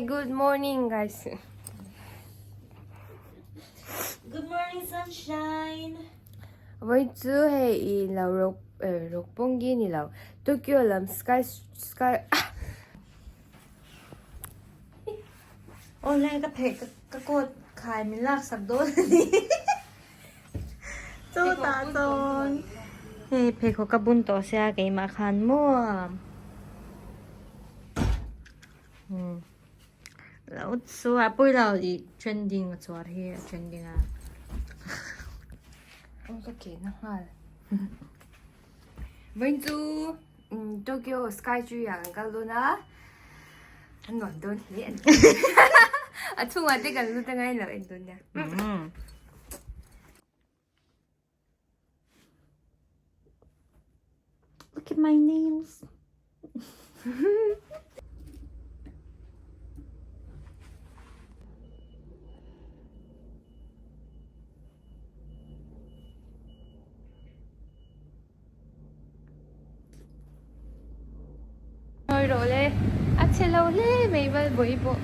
Hi, good morning guys. Good morning sunshine. Voi chu hei i lo rok rokpongi ni lo Tokyo lam sky sky Awle ka pheh ka coat khai min lak sak dawn a ni. Chu tah chuan hei pheikhawk ka bun tawh sia keimah khan maw. Lo chu a pawi lo ih trending a chuar hi a trending a. Aw ka ke na nghal. Vawiin chu Tokyo Sky Tree ah kan kal dawn a, a nuam dawn hle a ni. A chhungah te kan lut anga in lo en dawn nia. Look at my nails. Ngawi rawh le, a chhe lo hle mai Valbawi pawh.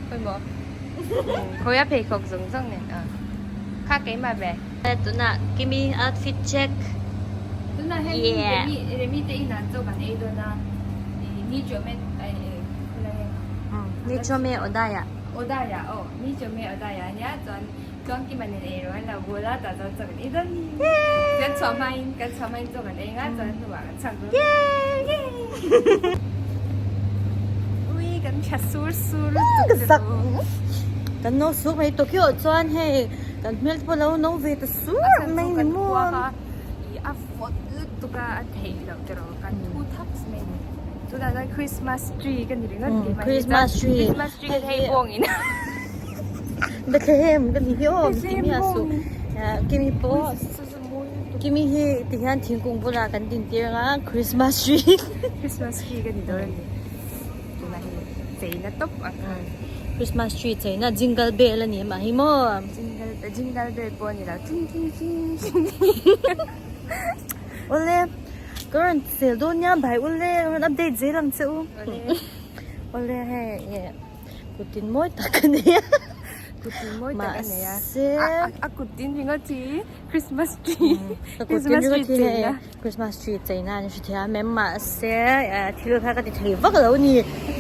Khawi maw? Khawi a pheikhawk zawng zawng nen a. Kha keimah ve. Tunah Kimi outfit check. Tunah hian Remi Remi te inah chaw kan ei dawn a. Ni chawhmeh khawlai heng. Ni chawhmeh Odaya. Odaya aw ni chawhmeh Odaya ania chuan Chuan Kima nen ei rawh an lo bul a tah chuan chaw kan ei dawn ni. Kan chhuah hmain kan chhuah hmain chaw kan ei nga chuan hnuah kan chhuak dawn. Ui kan tha sur sur lutuk Ka zak kan no suk mai Tokyo ah chuan hei kan hmel te pawh lo no ve ta sur mai ni maw. I a vawt lutuk a a theih loh te rawh kan thu thak mai ni. Tunah chuan Christmas tree ka ni ringawt keimah hi chuan Christmas tree ka hei bawngin. Bethlehem ka ni hi aw Kimi a suh Kimi pawh Kimi hi ti hian thingkung bulah kan din tir anga Christmas tree Christmas tree ka ni dawn a ni tunah hi cheina tawp ang kha Christmas tree cheina jingle bell a ni amah hi maw Jingle jingle bell pawh a ni lo ting ting ting ting Awle ka rawn sel dawn nia bhai ule rawn update zel ang che u Awle hei Kutin mawi tak a nei a. Kutin mawi tak a nei a. Mahse. A kutin ringawt hi Christmas tree. A kutin ringawt hi hei Christmas tree cheina an hre thei a mem mahse thil kha ka ti thei vak lo a ni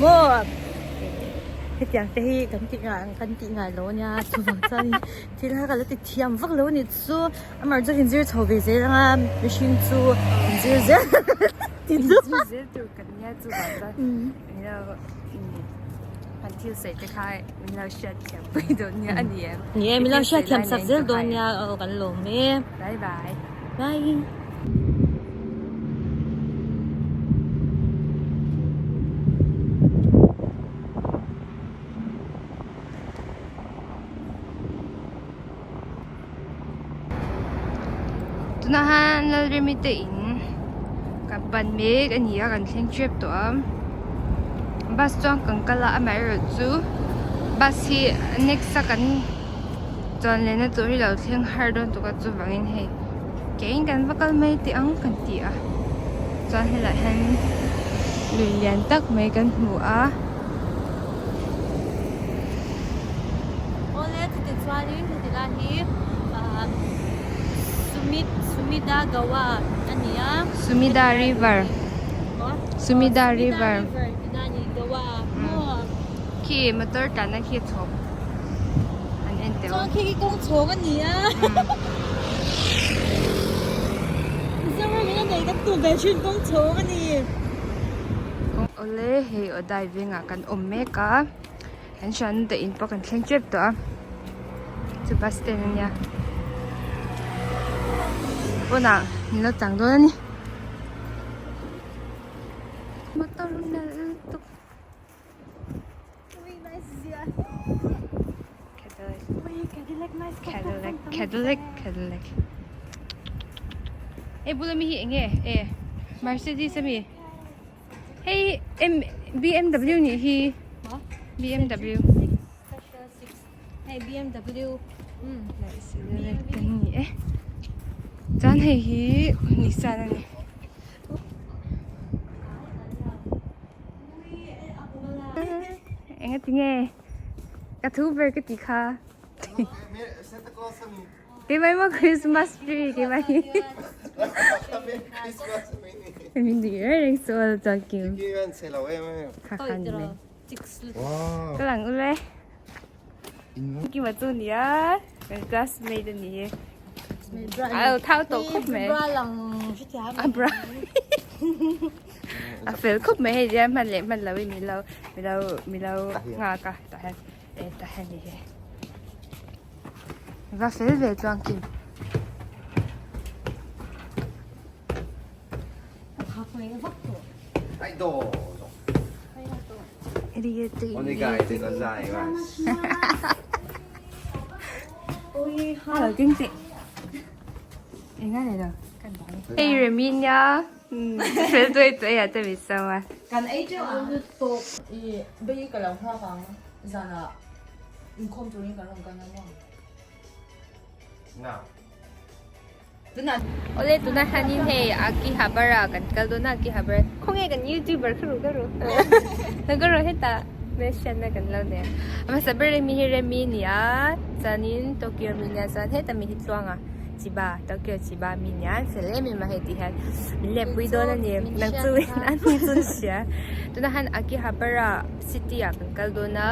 maw. Hetiang te hi kan tih ngah kan tih ngai lo a nia chuvang chuan thil kha ka la ti thiam vak lo a ni chu amah chu inzir chho ve zel anga mihring chu inzir zel inzir zel tur kan nia chuvang chuan. Kan thil sawi te kha min lo hriat thiam pui dawn nia a ni em? Ni e, min lo hriat thiam sak zel dawn nia aw kan lawm e. Bye bye. Bye. Tunah hian Lalremi te in kan pan mek a ni a kan thleng tep tawh a bus chuan kan kal a amaherawh chu bus hi next a kan chuan leh na tur hi lo thleng har dawn tuk a chuvangin hei keiin kan va kal mai teh ang kan ti a chuan helaiah hian lui lian tak mai kan hmu a. Awle chuti chuanin heti lai hi ah Sumit Sumida Goa a ni a. Sumida River Sumida River tihna a ni Goa maw. Khi motor tlanna khi a chhawk an en teuh. Chuan khi khi kawng chhawng a ni a. Mizoram in a nei kan tum ve thin kawng chhawng a ni. Awle hei aw dai vengah kan awm mek a kan hriatna te in pawh kan thleng tep tawh a chu bus stand ania pawnah min lo chang dawn a ni motor nalh lutuk Cadillac Cadillac Cadillac e bula mi hi enge e Mercedes ami. Hei M BMW nih hi BMW hei BMW kan ni e chuan hei hi Nissan a ni Engati nge ka thu ber ka ti kha. Keimah maw Christmas tree keimah hi. Min dik reng reng chu aw chuan kim. Kha kha ni mai. Ka lang ule. Kima chu nia kan classmate a ni hi. A lo thau tawh khawp mai. A bra. A fel khawp mai hei hian hman leh hman lo in milo milo milo nghak a tah hian e tah hian ni hi. Va fel ve chuang kim. Hei Remi nia fel tuai tuai ah te mi sawm a. Kan ei teuh ang. Tawp i bei ka lo nghak ang zanah inkhawm turin kan rawn kal ngam ang. Awle tunah hianin hei Akihabara kan kal dawn a Akihabara khawnge kan youtuber kha ru ka ru ka ru hetah hmelhriatna kan lo nei a a hmasa ber remi hi Remi a ni a chuanin Tokyo mi nia chuan heta mi hi Tluanga Chiba Tokyo Chiba mi nia an fel em em a hei tih hian min lehpui dawn a ni nang chu an ni chu an hria tunah hian Akihabara city ah kan kal dawn a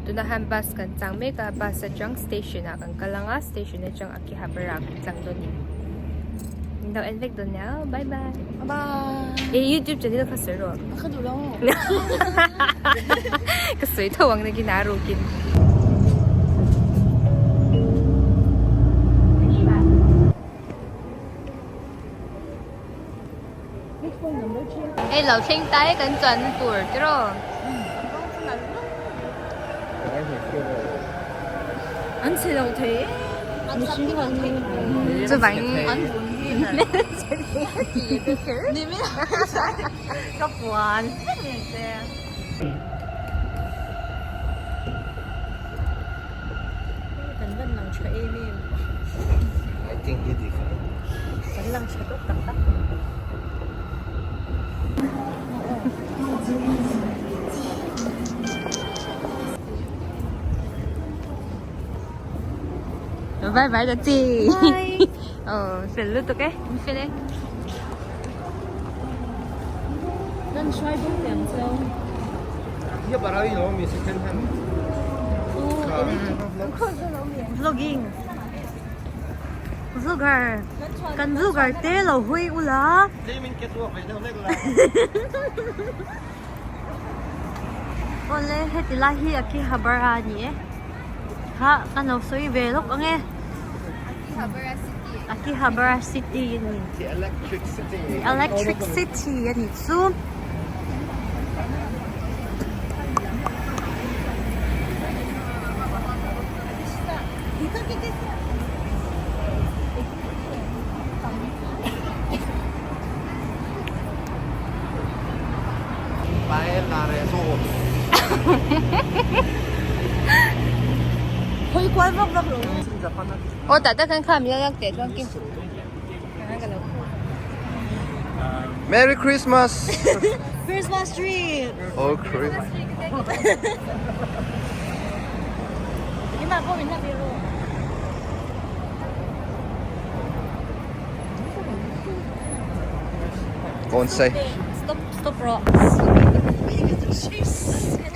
tunah hian bus kan chang mek a bus atang station ah kan kal ang a station atang Akihabara kan chang dawn ni. Min lo en vek dawn nia. Bye bye. Bye. E YouTube channel kha sawi rawh. Ka duh lo. Ka sawi tho ang nakin a rukin. Hei lo thleng ta e kan chuan na tur tiraw. An chhe lo thei e. Mihring an ni. Chuvang An vun hi Ni mi ka puan te. Kan van lang tha em em. I think he did. Kan lang tha tawk tak tak. Bye bye ta chi. Ờ, fel lutuk e, min fel e. Kan hruai bawk teh ang cheu. Vlogging. Vlogger. Kan vlogger te lo hui ula. Awle heti lai hi Akihabara a ni e. Kha kan lo sawi ve lawk ang e. Akihabara City a ni. The Electric City. The Electric City a ni chu. Aw tah tak khan kha mi lak teh chuan kim. Merry Christmas. Christmas tree. Oh Christmas. Go and say. Stop stop rawh.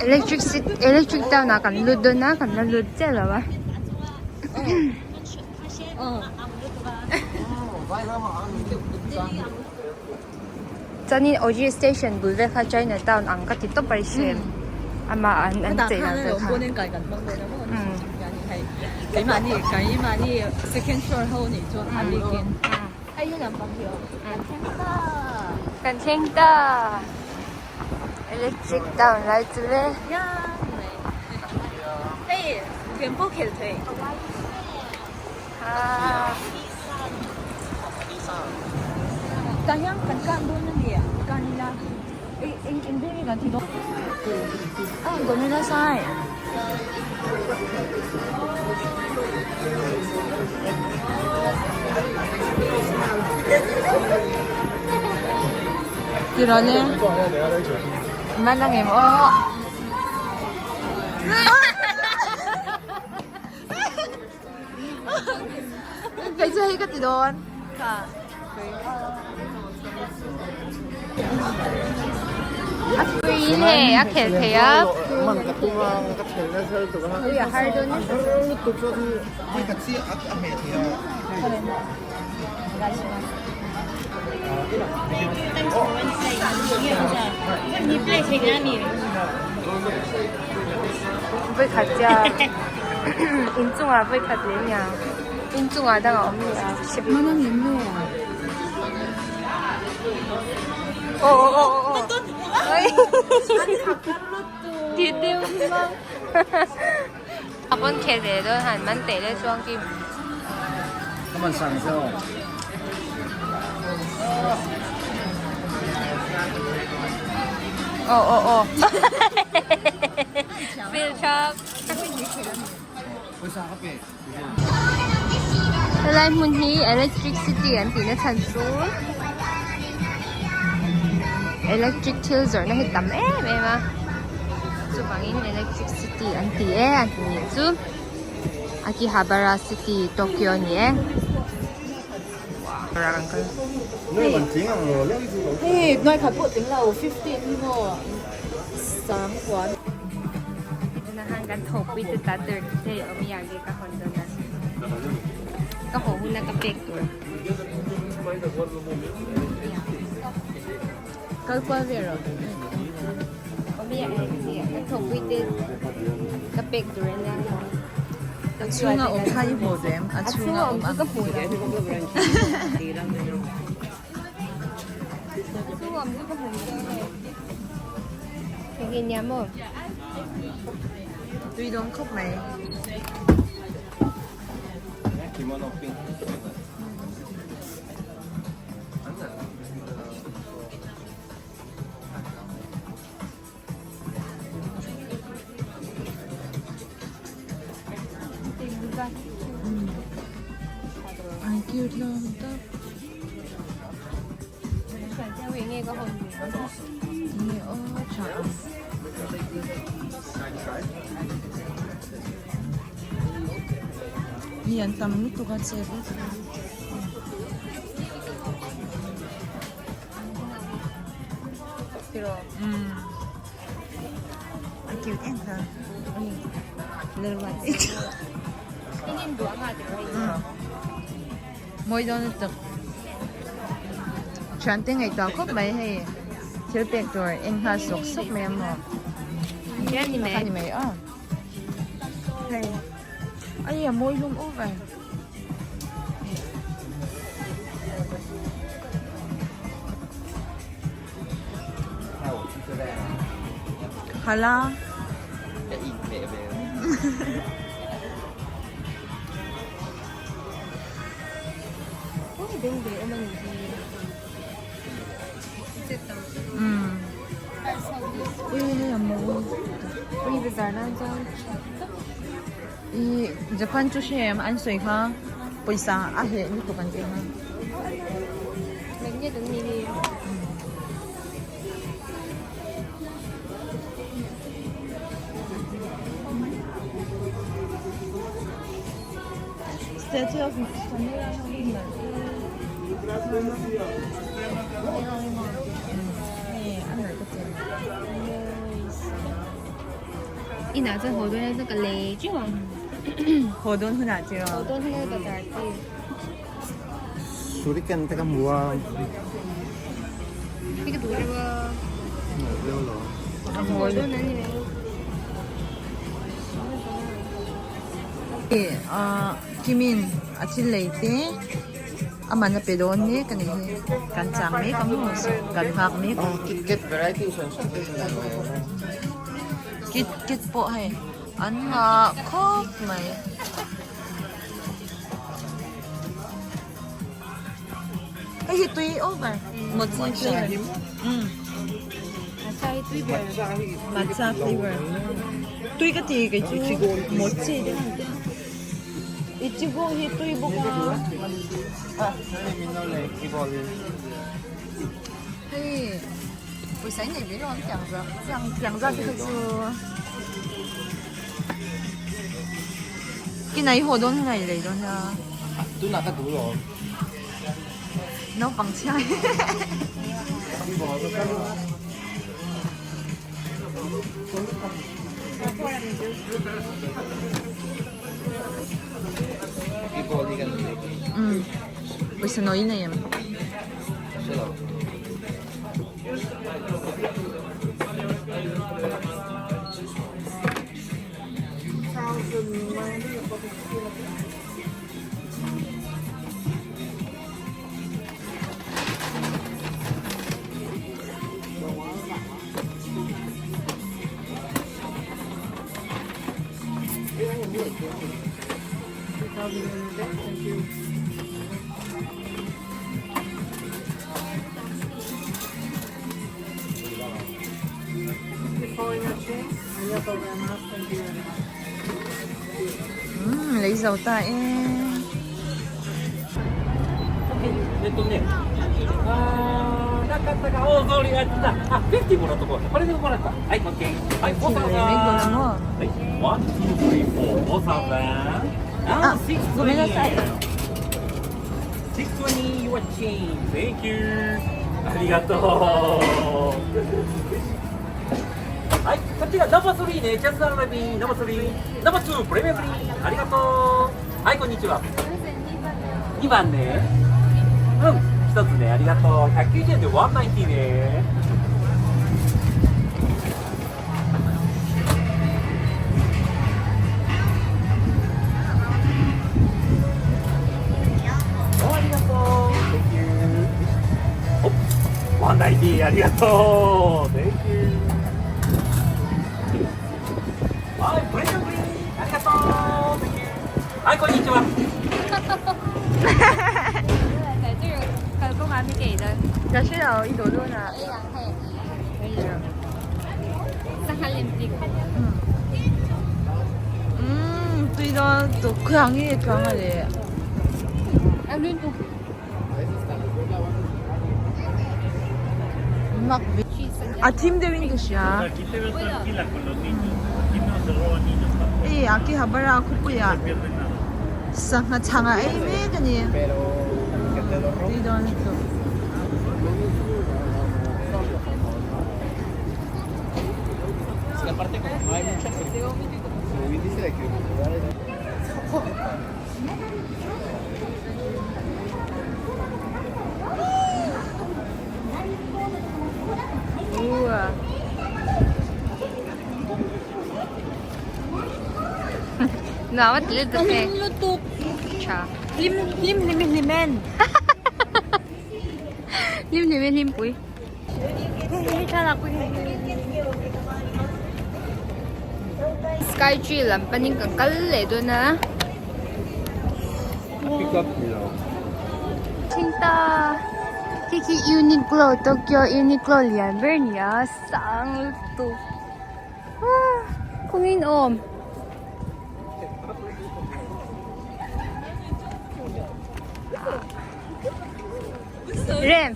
Electric city electric town ah kan lut dawn a kan la lut chiah lo a. Chuanin Oji station bul vel kha China town ang ka ti tawp a i hre. Amah an an chei dan vel kha. Kan thleng ta. Electric town lai chu le. Kei chu hei ka ti dawn. Kha. A free hei a khel thei a. Man ka tum a ka khel nasa lutuk a. Ui a har dawn A har lutuk chuan ui ka chiah a hmeh thei a. Vawikhat chia inchungah vawikhat leh nia inchungah dang a awm leh a. Aw aw aw aw Tih deuh mang. A pawn khel ve dawn han man teh le chuang kim. Ka man sang zo. Aw aw aw. Feel chak. Pawisa ka pe. Helai hmun hi electric city an tihna chhan chu electric thil zawrhna hi tam em em a chuvangin electric city an ti e an ti nih chu Akihabara city Tokyo a ni e. Hei nuai khat pawh tling lo 15 hi maw sangkua. Nahan kan thawhpui te ta tur hei awmia ge ka hawn dawn a ka haw hun a ka pek tur. Kal kual ve rawh. Awmia kan thawhpui te ka pek tur a nia. A chhunga awm kha i hmu ve em? A chhunga awm chu ka hmu lo. A chhunga awm chu ka hmu lo hei. Eng nge nia maw? Tui dawn khawp mai. Kimono pink. An cute hlawm tak. Ni aw tha ang. Mi an tam lutuk a che vek. A cute em kha. Mawi dawn lutuk. Thian te ngaihtuah khawp mai hei thil pek tur en nghal sawk sawk mai a maw. Kha ni mai aw. Hei ai a mawi hlawm over. Hala. Ka in meh ve. Ui hei a mawi. Ui bazar nan chuan. I Japan chu hre em an sawi kha pawisa a heh lutuk an tih kha. Magnet an ni hi. Statue of Samira Hei a nalh ka ti. Inah chuan haw dawn chuan ka lei teuh ang. Haw dawn hunah teuh ang. Haw dawn hunah bazar chi. Shuriken te ka hmu a. Hei ka duh reuh a. Nalh reuh lo. Haw dawn an ni mai. Kimin a thil lei te a man a pe dawn mek a ni hi. Kan chang mek a maw kan nghak mek a. Kit variety hran hran te hi Kit kit pawh hei an nghah khawp mai. Hei hi tui over mochi flavor. Matcha hi tui ber. Matcha flavor. Tui ka ti kei chu mochi te han ti. Ichigo hi tui bawk a. Hei pawisa in nei ve lo ang tiang zat tiang zat te kha chu kinai haw dawn hunah i lei dawn nia. Tunah ka duh lo. Naupang chhia hi. Umm pawisa nawi nei em? Umm lei zo ta e. Ah, ごめんなさい。 ありがとう。はい、こっちがナンバー3ね、ジャズアラビー、ナンバー3、ナンバー2、プレミアムリー、ありがとう。はい、こんにちは。2番ね。うん、一つね、ありがとう。190円で190ね。おありがとう。Thank you. お、190ありがとう。Thank you. はい、プレミアムリー、ありがとう。Thank you. はい、こんにちは。 Ka hre lo i dawh dawn ah. Umm tui dawn tuk khuang hi tluang a leh. Mak ve. A thim deuh in ka hria. Hei Akihabara khawpuiah sangha chhang a ei mek a ni. Tui dawn lutuk. Nuam a ti lutuk e. Hlim lutuk. Tha. Hlim hlim hlim hlim en. Hlim hlim hlim pui. Hei hei thlalak pui hei. Sky tree lam panin kan kal leh dawn a. Pick up ni lo. Thleng ta. Khi khi Uniqlo Tokyo Uniqlo lian ber a ni a sang lutuk. Ah kawngin awm. Rem.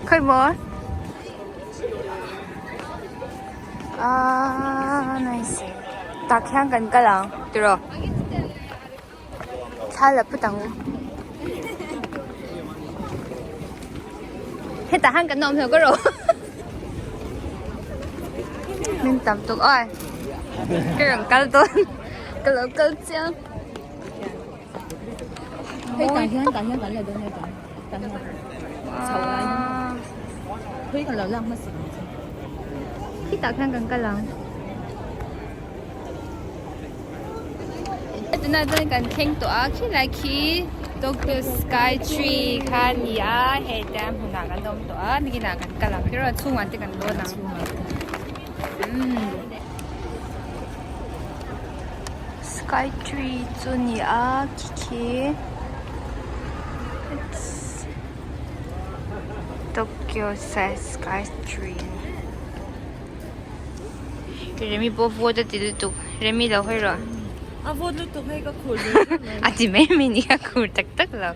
Khawi maw? Aaa nice. Tah khian kan kal ang tiraw? Thla la put ang. Hetah han kan awm hlauh ka rawh. Min tam tuk awi. Ka rawn kal dawn. Ka lo kal chiang. Hei tah hian tah hian kan la dawn hetah tah hian chho lai hei kan lo lak hmasa ang che. Khi tah khan kan kal ang. Tunah chuan kan thleng tawh a khi lai khi Tokyo Sky Tree kha a ni a hei te a hmunah kan awm tawh a nikinah kan kal ang erawh chhungah te kan dawn ang. Sky tree chu a ni a khi khi Tokyo sky tree a ni Remi pawh vawt a ti lutuk Remi lo hawi rawh A vawt lutuk hei ka khur lui mai a ti mai mai ni a khur tak tak lo.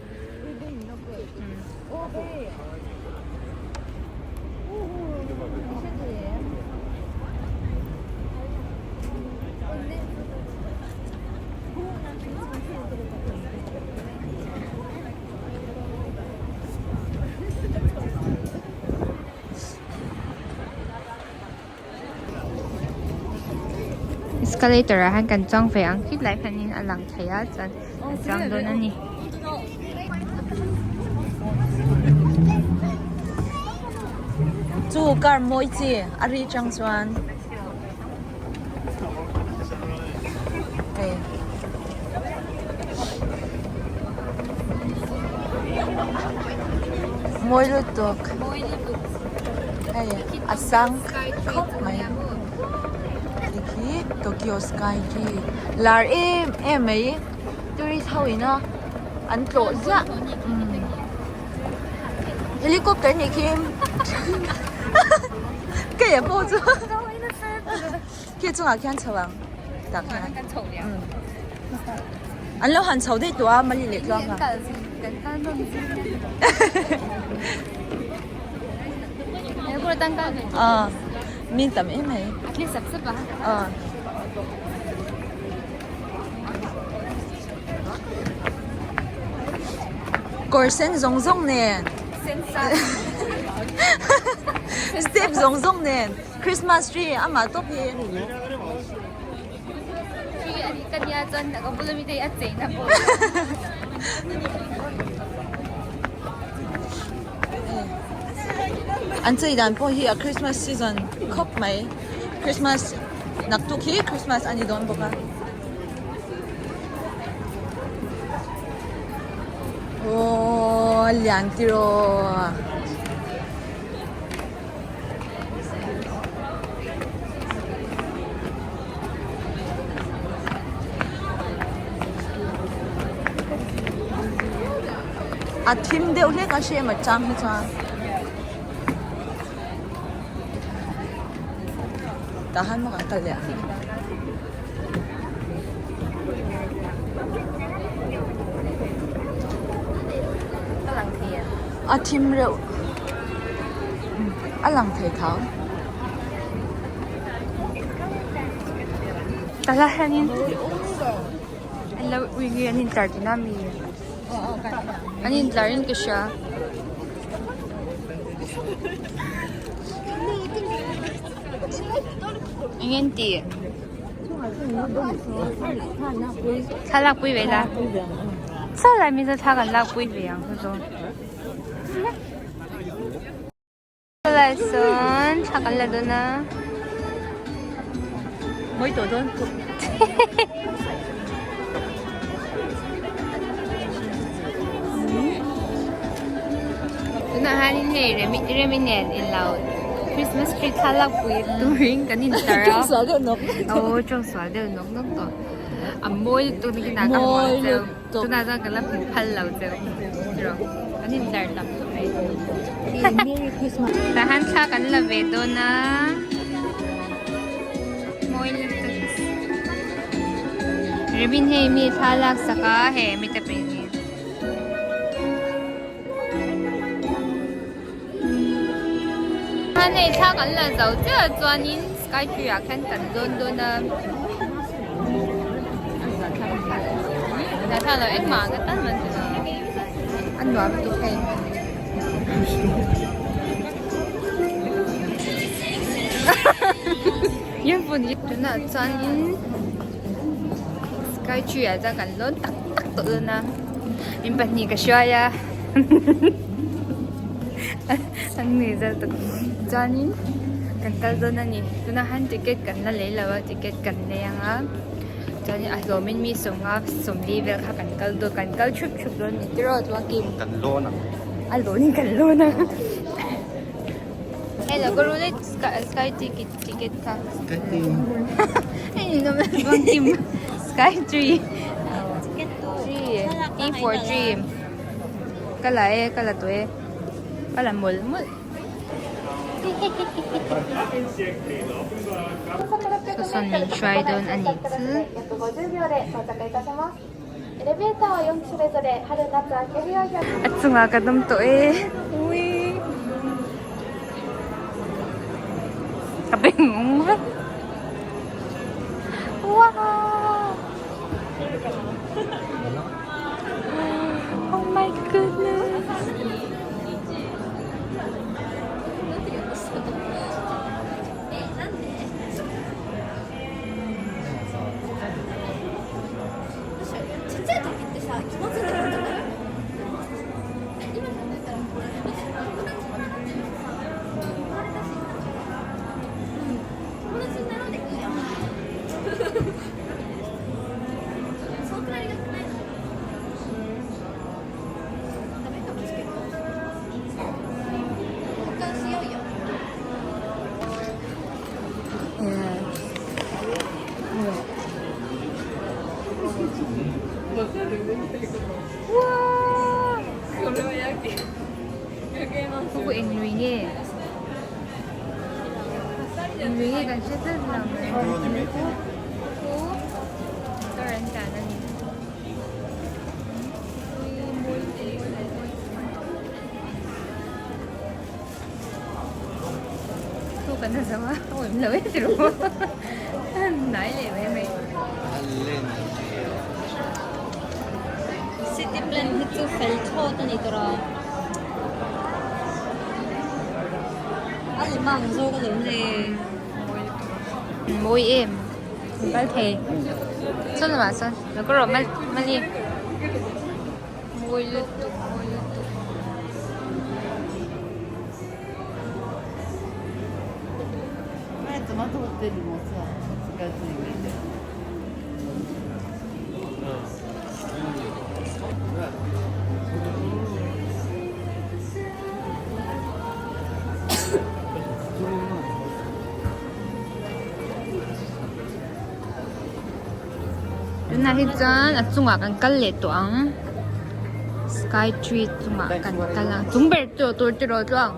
Escalator ah hian kan chuang ve ang khilai hianin a lang thei a chuan kan chuang dawn a ni. Chu car mawi chi a ri chang chuan hei mawi lutuk hei a sang khawp mai tikhi Tokyo sky tree lar em em mai tourist ho ina an tlawh ziah helicopter nih khi keia pawh chu khi chungah khian chho ang tak hian an lo han chho daih tawh a mali leh tluang a. Mi tam em mai. Kawr sen zawng zawng nen step zawng zawng nen Christmas tree amah tawp hi. An chei dan pawh hi a Christmas season khawp mai Christmas naktuk hi Christmas a ni dawn bawk a aww lian tiraw. A thim deuh hlek a hrem a chang hi chuan tah hian maw kan kal leh ang. A thim reuh a lang thei thau. Tah hianin an lo ui nge an intlar tihna ami an intlar in ka hria. Eng nge an tih? Thla lak pui ve la. Saw lai mi chu thla kan lak pui ve ang chu chu. Lai sawn thla kan la dawn a. Mawi tawh dawn. Tunah hianin hei Remi Remi nen inlo Christmas tree thla lak pui turin kan intar a. Tawng sual deuh nawk nawk tawh. Aw tawng sual deuh nawk nawk tawh. A mawi lutuk na kinah ka hmu ang cheu. Tunah chuan ka la hmu phal lo cheu. Tiraw kan intlar tam khawp mai. Merry Christmas. Tah hian thla kan la ve dawn a. Mawi lutuk. Remi hei mi thla lak sak a hei mi te pahnih. Hei thla kan la zo chiah chuanin sky tree ah khan kan dawn dawn a zahthlak lo engmah ang atan man chu a nuam lutuk hei. Tunah chuanin sky tree ah chuan kan lawn tak tak tawh dawn a in pahnih ka hruai a an nui zel tawh chuanin kan kal dawn a ni tunah hian ticket kan la lei lo a ticket kan nei ang a chuanin a hlawmin mi sawmnga sawmli vel kha kan kal dawn kan kal thup thup dawn a ni tiraw chuan kan lawn ang a lawnin kan lawn ang hei lo ka rul e sky ticket ticket kha sky tree hei ni nawm chuan kim sky tree tree t for tree ka la e ka la tawh e ka la mawlh mawlh saw sawn min hruai dawn a nih chu. A chungah ka dawm tawh e ui ka beng ung vek wow oh my goodness Khu eng lui nge? Eng lui nge kan hre tlat lo mai. Khu motor an tlan a ni. Thu kan a zo a, a awm lo e tiraw hnai leh mai mai. City plan hi chu fel thlawt a ni tawh a, a lem ang zawk alawm le. Mawi em kal thei sawn lamah sawn lo ka rawh mali. Mawi lutuk mawi lutuk. Tunah hi chuan a chungah kan kal leh tawh ang sky tree chungah kan kal ang chung ber chu tur ti rawh tluang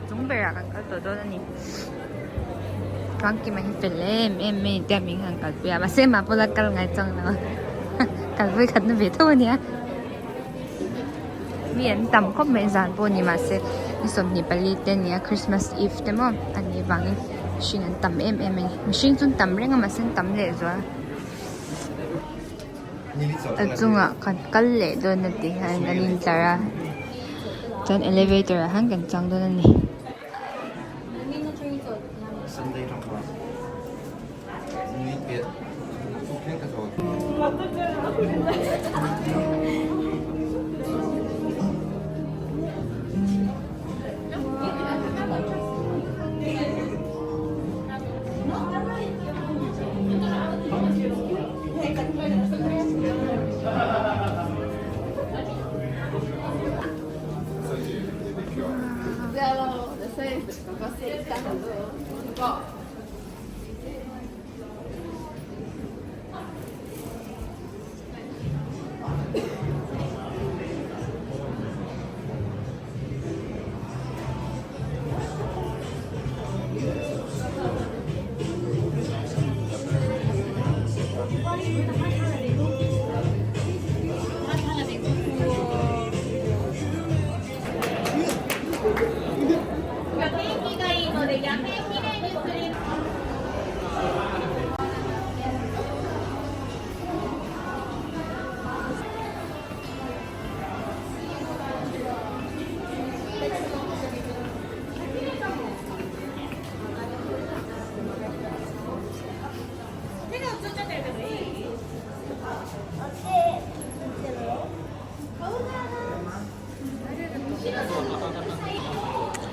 chung berah kan kal tawh dawn a ni Tluangkima hi fel em em mai a ni tia min han kalpui a mahse mah pawh la kal ngai chuang lo a kal vawikhat na ve tho a nia mi an tam khawp mai zan pawh a ni mahse ni 24 te a ni a Christmas eve te maw a nih vangin mihring an tam em em a ni mihring chu an tam reng a mahse an tam leh zual a chungah kan kal leh dawn a tih hian an intlar a chuan elevator ah hian kan chuang dawn a ni.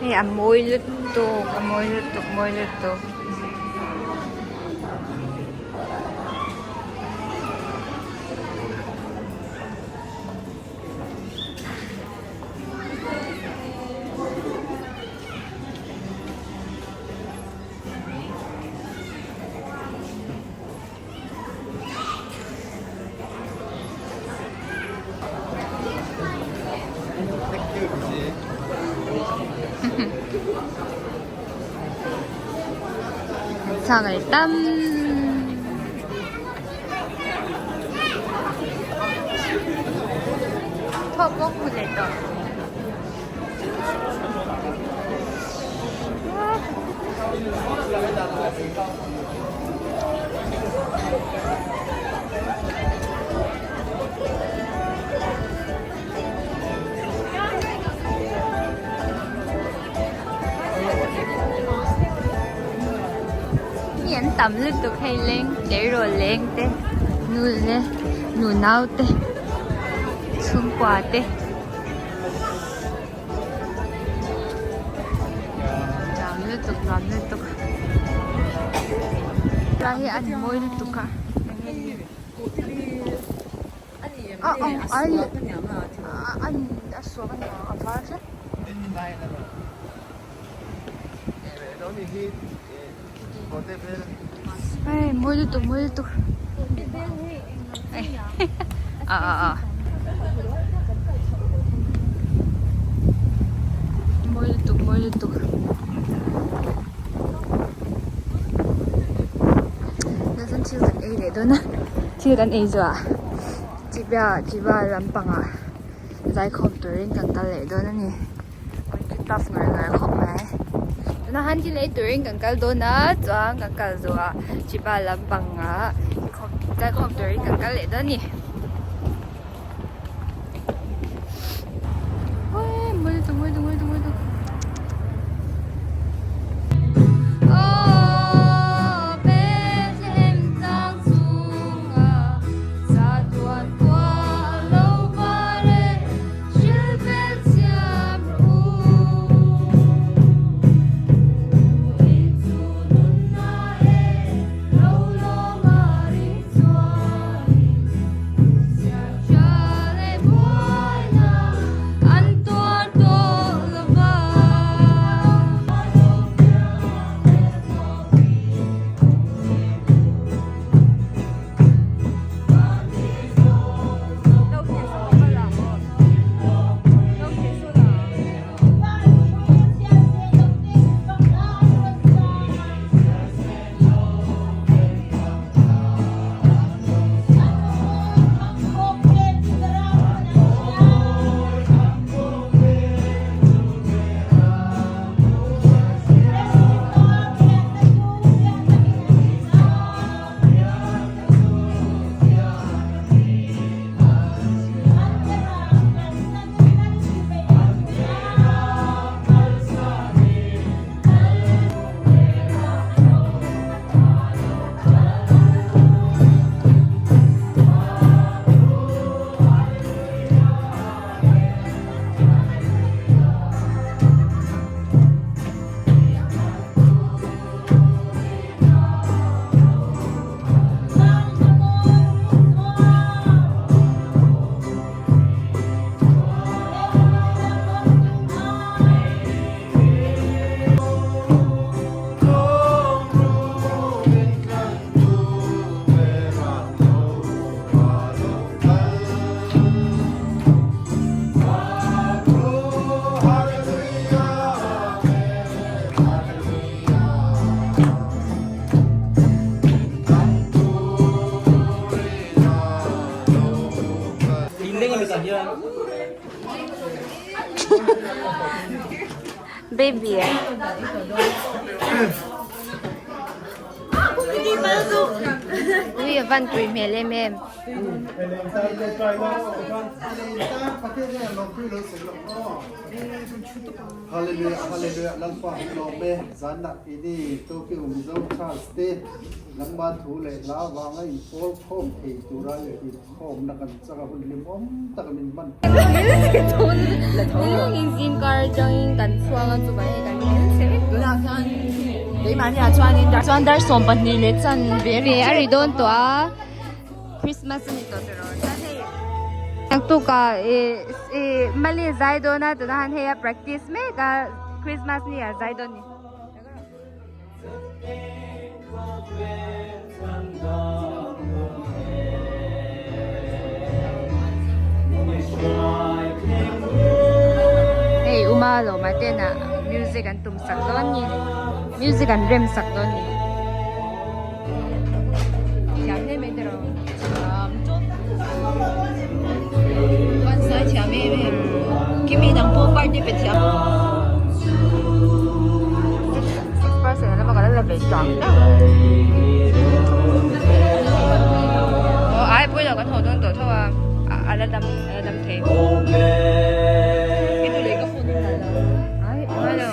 Hei a mawi lutuk a mawi lutuk mawi lutuk. Thla leh tam thawk bawk hmu leh tawh. Mi an tam lutuk hei leng tleirawl leng te nu le nu nau te chhungkua te. Nuam lutuk nuam lutuk lai hi an mawi lutuk a a a a suak a niang a var hret hei mawi lutuk mawi lutuk a a a. Mawi lutuk mawi lutuk. Tunah thil kan ei leh dawn a thil kan ei zawh ah Chiba Chiba lampangah zaikhawm turin kan kal leh dawn a ni kan tough ngar ngar khawp mai tunah khan thil ei turin kan kal dawn a chuan kan kal zawh ah Chiba lampangah zaikhawm turin kan kal leh dawn a ni. Baby Ui a van tui hmel em em. Hallelujah Hallelujah Lalpa lawm e zanah ini Tokyo Mizo Church te nangmah thu leh hla vanga inpawl khawm thei tura leh inkhawmna kan chak a hun hlimawm tak min hman. Chuan dar 12 leh chan ve Ve a ri dawn tawh a Christmas a ni tawh tiraw chuan hei naktukah ih ih mali zai dawn a tunah hian hei a practice mek a Christmas ni ah zai dawn a ni. Hei uma lawma ten ah music an tum sak dawn ni music an rem sak dawn ni thiam hle mai tiraw Van sai thiam em em kimi dang pawh party pe thiam. 6% a lama ka la la ve tang tang aw ai pawilo kan haw dawn tawh tho a a la dam a la dam thei ai hello.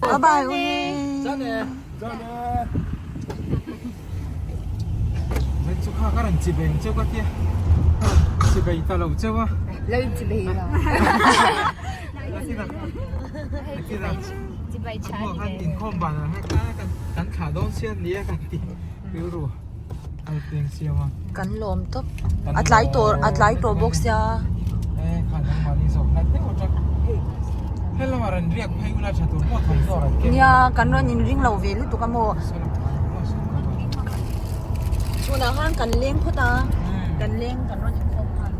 Bye bye. Kan lawm tawp a tlai tawh a tlai tawh bawk sia. Nia kan rawn inring lo ve lutuk a maw chhunah khan kan leng phawt a kan leng kan rawn inkhawm nghal.